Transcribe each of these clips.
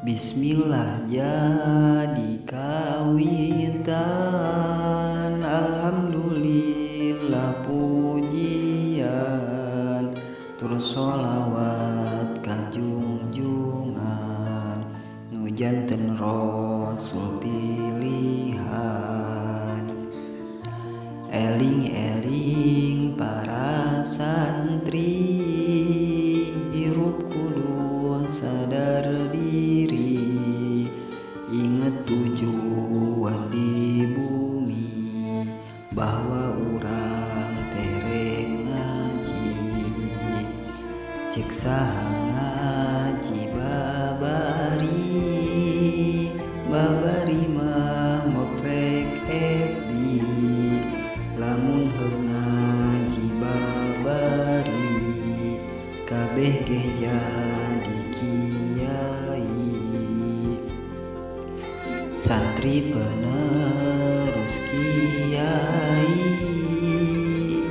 Bismillah jadi kawitan, alhamdulillah pujian, tur sholawat ka jungjungan nu janten rasul pilihan. Eling-eling para santri, hirup kudu sadar diri, ingat tujuan di bumi bahwa urang terek ngaji. Cek saha ngaji babari, babari mah ngoprek FB, lamun heug ngaji babari kabeh ge jadi kiai. Santri penerus kiai,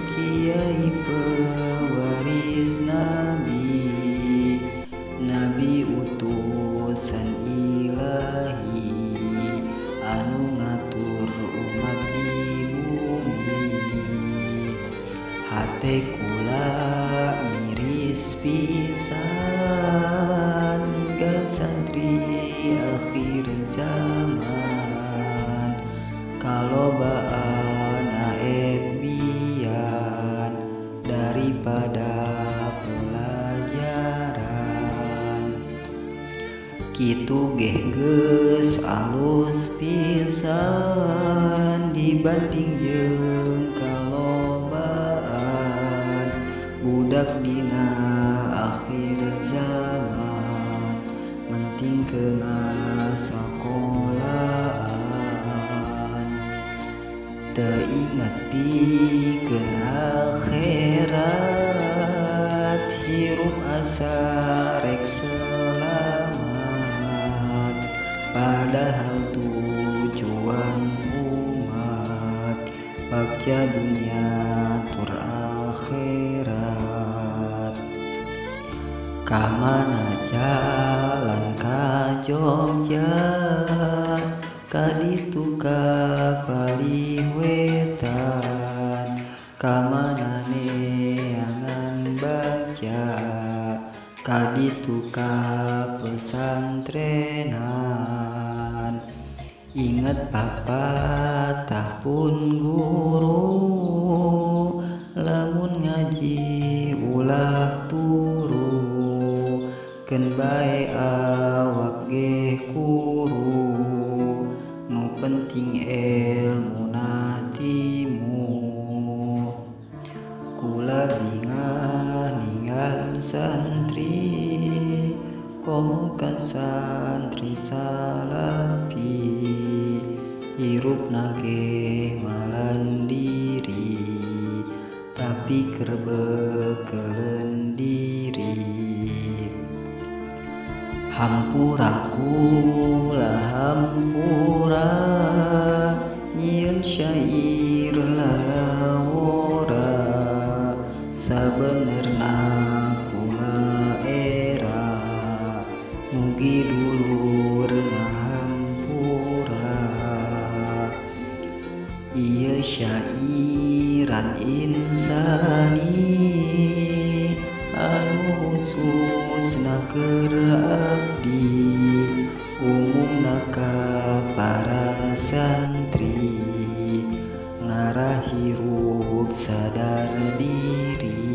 kiai pewaris nabi, nabi utusan ilahi anu ngatur umat di bumi. Hate kula miris pisan ninggal santri akhir zaman, kalobaan FB-an daripada pelajaran. Kitu geh geus alus pisan dibanding jeung kalobaan budak dina akhir zaman, menting kena sakolaan. Teu inget pikeun akhirat, hirup asa rek selamat, padahal tujuan umat bagja dunia tur akhirat. Kamana jalan ka Jogja, ka ditu ka palih wetan, kamana neangan bagja, ka ditu ka pesantrenan. Inget papatah pun guru, lamun ngaji ulah turu, keun bae awak ge kuru, nu penting elmuna timu. Kula bingah ninggal santri, komo ka santri salafi, hirupna ge malandiri, tapi keur bekeleun diri. Hampura kula hampura, nyieun syair lalawora, sabenerna kula era, mugi dulur ngahampura. Ieu syairan insani anu khususna keur abdi, umumna ka para santri, ngarah hirup sadar diri.